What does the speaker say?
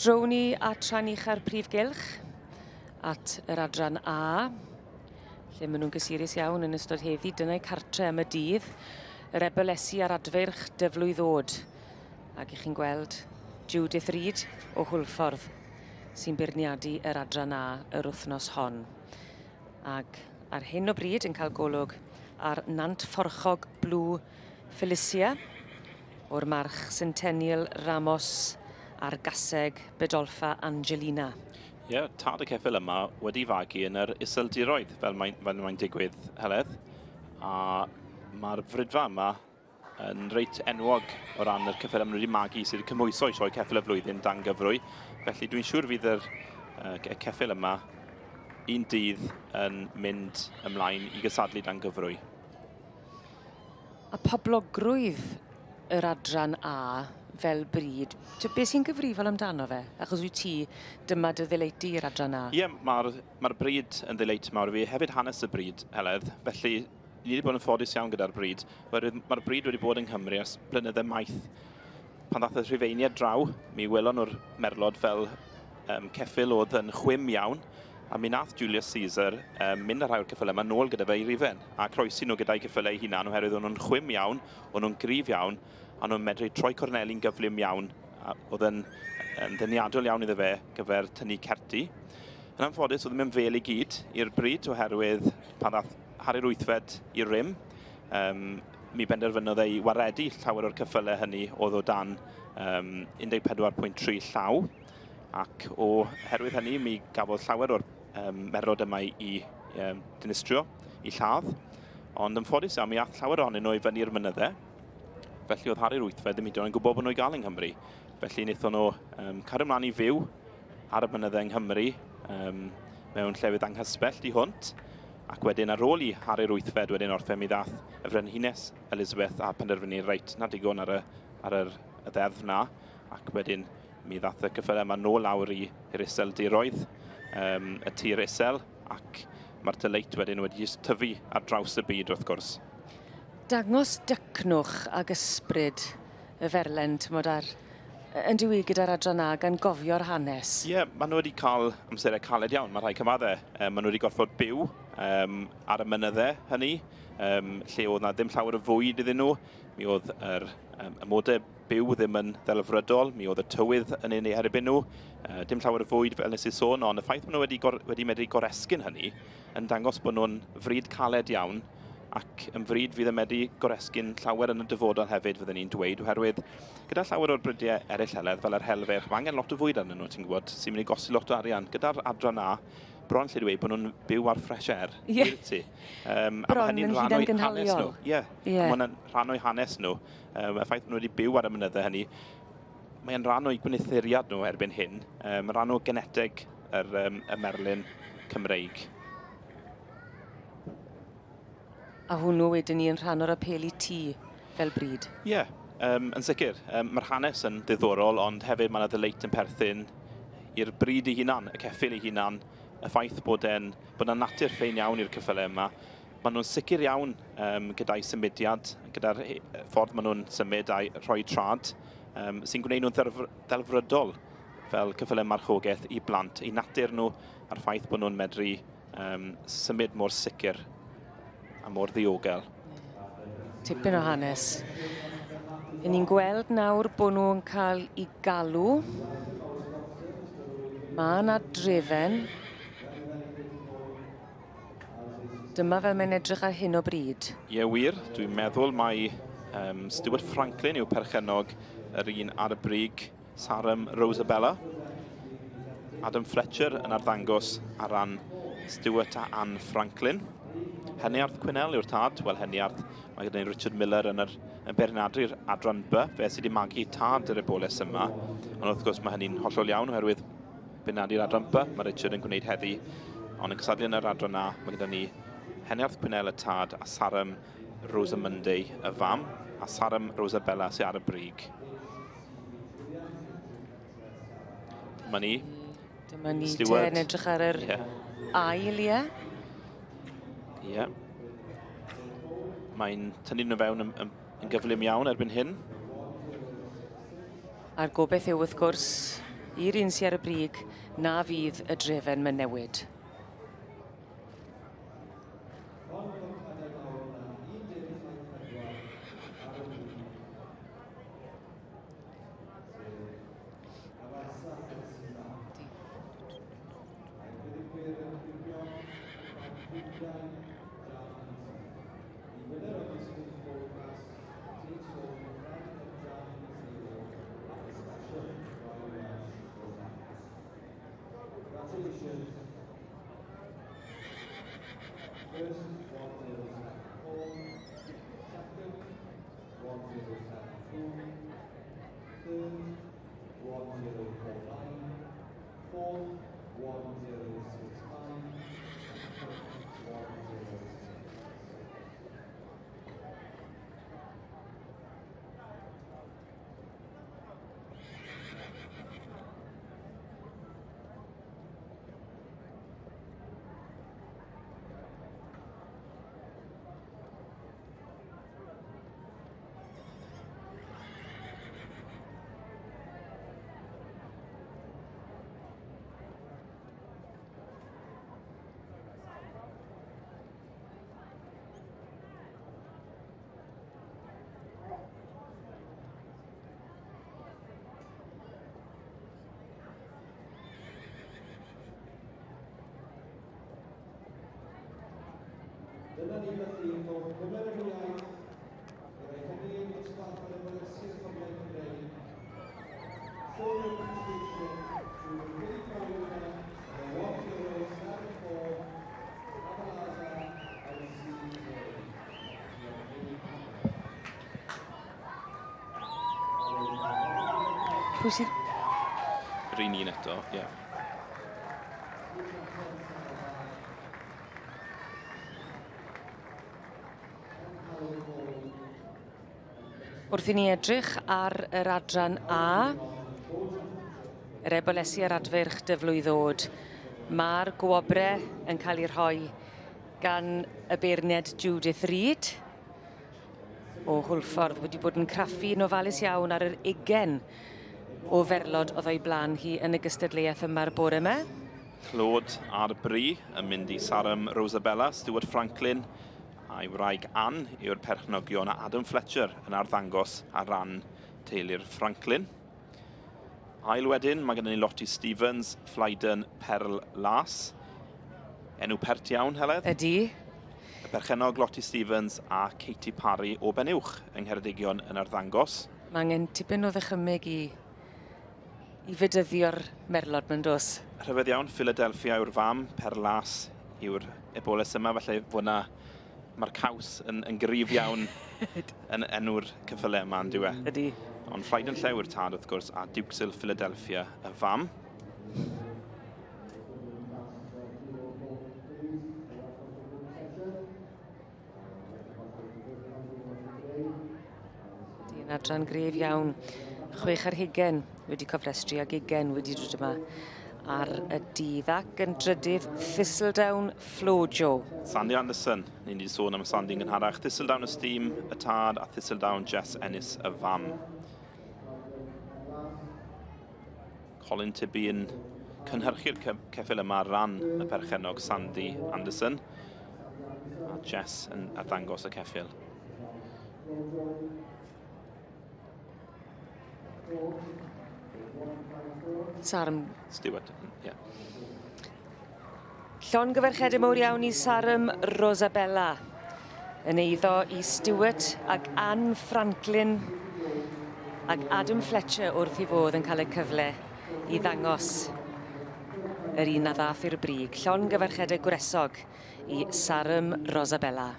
Drown ni at rhan ucha'r prif gylch, at yr adran A, lle maen nhw'n gysurus iawn yn ystod heddi. Dyna'i cartre am y dydd. Yr ebylesi a'r adfeirch dyflwydd ddod. Ac i chi'n gweld Judith Reid o Hwlffordd sy'n beirniadu yr adran A yr wythnos hon. Ac ar hyn o bryd yn cael golwg ar Nant Fforchog Blue Felicia o'r march Centennial Ramos a'r gaseg Bedolfa Angelina. Ie, yeah, tad y ceffyl yma wedi fagu yn yr Iseldiroedd, fel mae'n fel mae digwydd, Heledd. A mae'r fridfa yma yn reit enwog o ran yr ceffylau maen nhw wedi magu sydd wedi cymhwyso i sioe ceffyl y flwyddyn dan gyfrwy. Felly dwi'n siŵr fydd yr, uh, y ceffyl yma un dydd yn mynd ymlaen i gysadlu dan gyfrwy. A poblogrwydd yr adran A fel bryd, beth sy'n gyfrifol amdano fe? Achos wyt ti, dyma dy ddileiti di i'r adran A. Ie, yeah, mae'r mae bryd yn ddileiti mawr i fi. Hefyd hanes y bryd, Heledd. Felly, ni wedi bod yn ffodus iawn gyda'r bryd. Oherwydd mae'r bryd wedi bod yng Nghymru ers blynydde maith. Pan ddath y Rhufeiniaid draw, mi welon nhw'r merlod fel um, ceffyl oedd yn chwim iawn, a mi nath Julius Caesar um, mynd â rhai o'r ceffylau yma nôl gyda fe i Rufain, a croesi nhw gyda'i ceffylau ei hunan oherwydd o'n nhw'n chwim iawn, o'n nhw'n gryf iawn, a nhw'n medru troi corneli'n gyflym iawn, a oedd yn, yn ddeniadol iawn iddo fe gyfer tynnu certi. Yn anffodus, oedd ddim yn fel i gyd i'r bryd oherwydd pan ddath Harri'r Wythfed i rym, um, mi benderfynodd ei waredu llawer o'r cyffylau hynny oedd o dan um, 14.3 llaw, ac oherwydd hynny mi gafodd llawer o'r um, merlod yma i um, dinistrio, i lladd. Ond yn ffodus iawn, mi ath llawer ohonyn nhw i fyny'r mynyddau. Felly oedd Harri'r Wythfed ddim hyd yn oed yn gwybod bod nhw i gael yng Nghymru. Felly wnaethon nhw um, cario ymlaen i fyw ar y mynyddau yng Nghymru um, mewn llefydd anghysbell di hwnt. Ac wedyn ar ôl i Harri'r Wythfed wedyn orffen mi ddath y Frenhines Elizabeth a penderfynu reit na digon ar y, ar yr, y ddeddf na. Ac wedyn mi ddath y cyffylau yma nôl lawr i, i'r iseldiroedd, um, y tir isel, ac mae'r dyleit wedyn wedi just tyfu ar draws y byd wrth gwrs. Dangos dycnwch ag ysbryd y ferlen, t'mod, ar yn dyw 'i gyda'r adran A gan gofio'r hanes. Ie, yeah, maen nhw wedi cael amserau caled iawn, mae rhai cyfadde. Um, maen nhw wedi gorfod byw um, ar y mynyddau hynny, um, lle oedd na ddim llawer o fwyd iddyn nhw. Mi oedd yr um, amodau byw ddim yn ddelfrydol, mi oedd y tywydd yn ein erbyn nhw, uh, dim llawer o fwyd fel nes i sôn, ond y ffaith maen nhw wedi, gor wedi medru goresgyn hynny yn dangos bod nhw'n fryd caled iawn ac yn fryd fydd yn medru goresgyn llawer yn y dyfodol hefyd, fydden ni'n dweud, oherwydd gyda llawer o'r brydiau eraill Heledd, fel yr helfeirch, mae angen lot o fwyd arnyn nhw, ti'n gwybod, sy'n mynd i gosti lot o arian. Gyda'r adran A, bron lle dweud bod nhw'n byw ar fresh air. Ie. Yeah. Ti. Um, bron yn hunan gynhaliol. Ie, yeah. yeah. mae hwnna'n rhan o'i hanes nhw. Um, y ffaith bod nhw wedi byw ar y mynyddau hynny, mae'n rhan o'i gwneuthuriad nhw erbyn hyn, um, rhan o geneteg yr, um, y merlyn Cymreig. A hwnnw wedyn ni yn rhan o'r apêl i ti fel bryd. Ie, yeah, um, yn sicr. Um, Mae'r hanes yn ddiddorol, ond hefyd mae yna ddeleit yn perthyn i'r bryd ei hunan, y ceffyl ei hunan, y ffaith bod e'n bod yna natur ffein iawn i'r ceffylau yma. Maen nhw'n sicr iawn um, gyda'i symudiad, gyda'r ffordd maen nhw'n symud a'i rhoi trad, um, sy'n gwneud nhw'n ddelfrydol fel ceffylau marchogaeth i blant, eu natur nhw a'r ffaith bod nhw'n medru um, symud mor sicr a mor ddiogel. Tipyn o hanes. Yn ni'n gweld nawr bod nhw'n cael eu galw. Mae yna drefen. Dyma fel mae'n edrych ar hyn o bryd. Ie wir, dwi'n meddwl mai um, Stuart Franklin yw perchennog yr un ar y brig. Sarum Rosabella. Adam Fletcher yn arddangos ar ran Stuart a Anne Franklin. Heniarth Quinnell yw'r tad. Wel, Heniarth, mae gyda ni Richard Miller yn, yr, yn beirniadu'r adran B, fe sydd wedi magu tad yr eboles yma. Ond wrth gwrs mae hynny'n hollol iawn oherwydd beirniadu'r adran B, mae Richard yn gwneud heddi. Ond yn cysadlu yn yr adran A, mae gyda ni Heniarth Quinnell y tad a Sarum Rosamunde y fam, a Sarum Rosabella sydd ar y brig. Dyma ni. Dyma ni te yn edrych ar yr yeah. ail, ie. Ie. Yeah. Mae'n tynnu nhw fewn yn, yn, yn gyflym iawn erbyn hyn. A'r gobeith yw wrth gwrs i'r un sy ar y brig na fydd y drefen mae'n newid. Dyna ni felly o gymeradwyaeth i roi hynny yn dosbarth ar ymwelesi'r Comiau Cymreig. Show your appreciation to the Billy Crowley the 1074 Abalaza LC Pwy sydd... Yr un un eto, ie. Yeah. Wrth i ni edrych ar yr adran A, yr ebolesi a'r adfeirch dyflwydd ddod, mae'r gwobre yn cael ei rhoi gan y beirniad Judith Reid o Hwlffordd wedi bod yn craffu'n ofalus iawn ar yr ugen o ferlod oedd o'i blaen hi yn y gystadleuaeth yma'r bore yma. Clod ar bri yn mynd i Saram Rosabella, Stuart Franklin a'i wraig Ann yw'r perchnogion a Adam Fletcher yn arddangos ar ran teulu'r Franklin. Ail wedyn, mae gennym ni Lottie Stevens, Flyden Perl Las. Enw pert iawn, Heledd? Ydy. Y perchennog Lottie Stevens a Katie Parry o Benuwch yng Ngheredigion yn arddangos. Mae angen tipyn o ddychymyg i i fedyddio'r merlod mae'n dos. Rhyfedd iawn, Philadelphia yw'r fam, Perlas yw'r eboles yma, felly fod na mae'r caws yn, yn gryf iawn yn enw'r cyffyle yma, yn dyw e? Ydy. Ond Ffraid yn Llew yw'r tad, wrth gwrs, a Duxil Philadelphia y fam. Yn adran gref iawn. 26 wedi cofrestru ag 20 wedi dod yma ar y dydd ac yn drydydd Thistledown Flojo. Sandy Anderson, ni'n wedi sôn am Sandy yn gynharach. Thistledown Esteem y tad a Thistledown Jess Ennis y fam. Colin Tibby yn cynhyrchu'r ceffyl yma ar ran y perchennog Sandy Anderson a Jess yn arddangos y ceffyl. Sarm. Stewart, ie. Yeah. Llongyfarchiadau mawr iawn i Saram Rosabella yn eiddo i Stewart ac Anne Franklin ac Adam Fletcher wrth i fodd yn cael y cyfle i ddangos yr un a ddath i'r brig. Llongyfarchiadau gwresog i Saram Rosabella.